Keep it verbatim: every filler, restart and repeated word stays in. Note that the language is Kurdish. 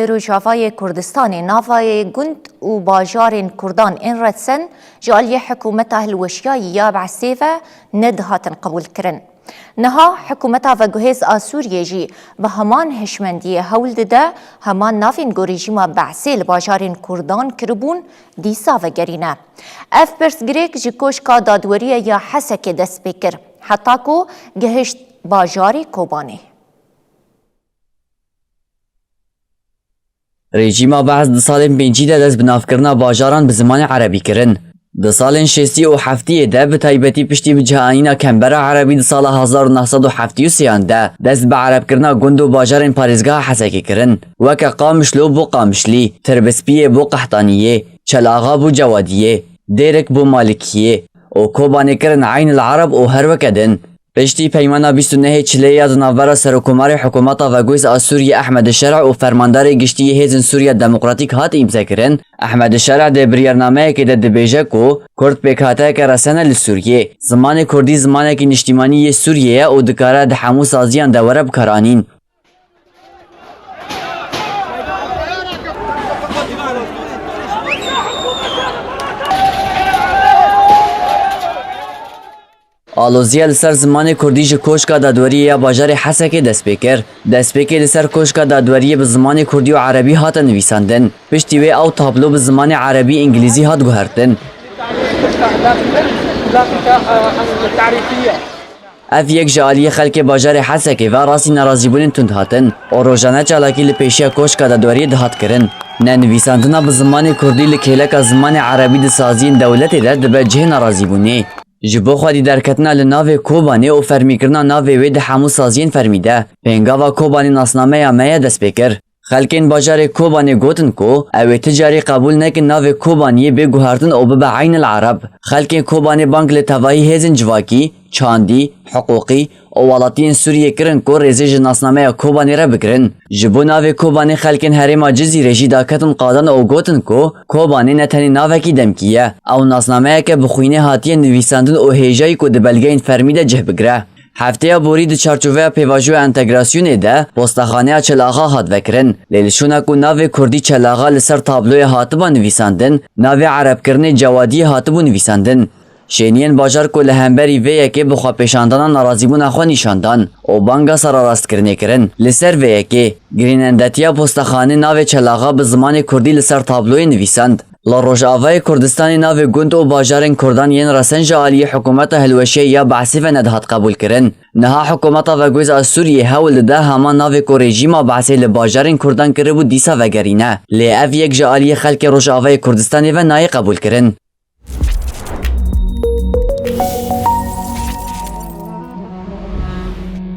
Rojavayê Kurdistanê navayê gund û bajarên Kurdan ên resen ji aliyê hikûmeta hilweşiyayî ya Be'sê ve nedihatin qebûlkirin. Niha hikûmeta veguhêz a Sûriyê jî bi heman hişmendiyê hewl dide heman navên ku rejîma Be'sê li bajarên Kurdan kiribûn dîsa vegerîne. Ev pirsgirêk ji Koşka Dadweriyê ya Hesekê dest pê kir, heta ku gihişt bajarê Kobanê. Rejîma Be'es di salên pêncî de dest bi navkirina bajaran bi zimanê erebî kirin. Di salên şêstî û heftiyê de, bi taybetî piştî bi cihanîna Kembera Erebî di sala hezar û neh sed û heftê û sêyan de, dest bi erebkirina gund û bajarên parêzgeha Hesekê kirin. Weke Qamişlo bû Qamişlî, Tirbispiyê bû Qehtaniyê, Çelaxa bû Cewadiyê, Dêrik bû Malikiyê û Kobanê kirin Eyn el Ereb û her weke din. Piştî peymana bîst û nehê Çileyê ya di navbera Serokkomarê Hikûmeta Veguhêz a Sûriyê Ehmed Şerh û Fermandarê Giştî yê Hêzên Sûriya Demokratîk hat îmzekirin, Ehmed Şerh di biryarnameyekê de dibêje ku Kurd pêkhateyeke resen e li Sûriyê. Zimanê Kurdî zimanekî niştîmanî yê Sûriyê ye û dikare di hemû saziyan de were bikaranîn. Aloziya li ser zimanê kurdî ji Koşka Dadweriyê ya bajarê Hesekê dest pê kir. Destpêkê li ser Koşka Dadweriyê bi zimanê kurdî û erebî hate nivîsandin. Piştî wê ew tablo bi zimanê erebî îngilîzî hat guhertin. Ev yek ji aliyê xelkê bajarê Hesekê ve rastî nerazîbûnên tund hatin û rojane çalakî li pêşiya Koşka Dadweriyê dihat kirin. Nenivîsandina bi zimanê kurdî li kêleka zimanê erebî di saziyên dewletê de dibe cihê nerazîbûnê. Ji bo xwedî derketina li navê Kobanê û fermîkirina navê wê di hemû saziyên fermî de, pêngava Kobanê nasnameya me ye dest pê kir. Xelkên bajarê Kobanê gotin ku ew ê ti carî qebûl nekin navê Kobaniyê bê guhertin û bibe Eyn el Ereb. Xelkên Kobanê bang li tevahî hêzên civakî, çandî, hiqûqî û welatiyên Sûriyê kirin ku rêzê ji nasnameya Kobanê re bigirin. Ji bo navê Kobanê xelkên herêma Cizîrê jî daketin qadan û gotin ku Kobanê ne tenê navekî demkî ye, ew nasnameyeke bi xwînê hatiye nivîsandin û hêjayî ku di belgeyên fermî de cih bigire. Hefteya borî di çarçoveya pêvajoya entegrasyonê de postexaneya Çelaxa hat vekirin. Lê li şûna ku navê kurdî Çelaxa li ser tabloyê hatiba nivîsandin, navê erebkirinê Cewadiyê hatibû nivîsandin. Şêniyên bajar ku li hemberî vê yekê bi xwepêşandana nerazîbûna xwe nîşan dan û banga serarastkirinê kirin. Li ser vê yekê, girînendetiya postexanê navê Çelaxa bi zimanê kurdî li ser tabloyê nivîsand. Li Rojavayê Kurdistanê navê gund û bajarên kurdan yên resen ji aliyê hikûmeta hilweşiyayî ya Be'sê ve nedihat qebûlkirin. Niha hikûmeta veguhêz a Sûriyê hewl dide hema navê ku rejîma Be'sê li bajarên kurdan kiribû dîsa vegerîne. Lê ev yek ji aliyê xelkê Rojavayê Kurdistanê ve nayê qebûlkirin.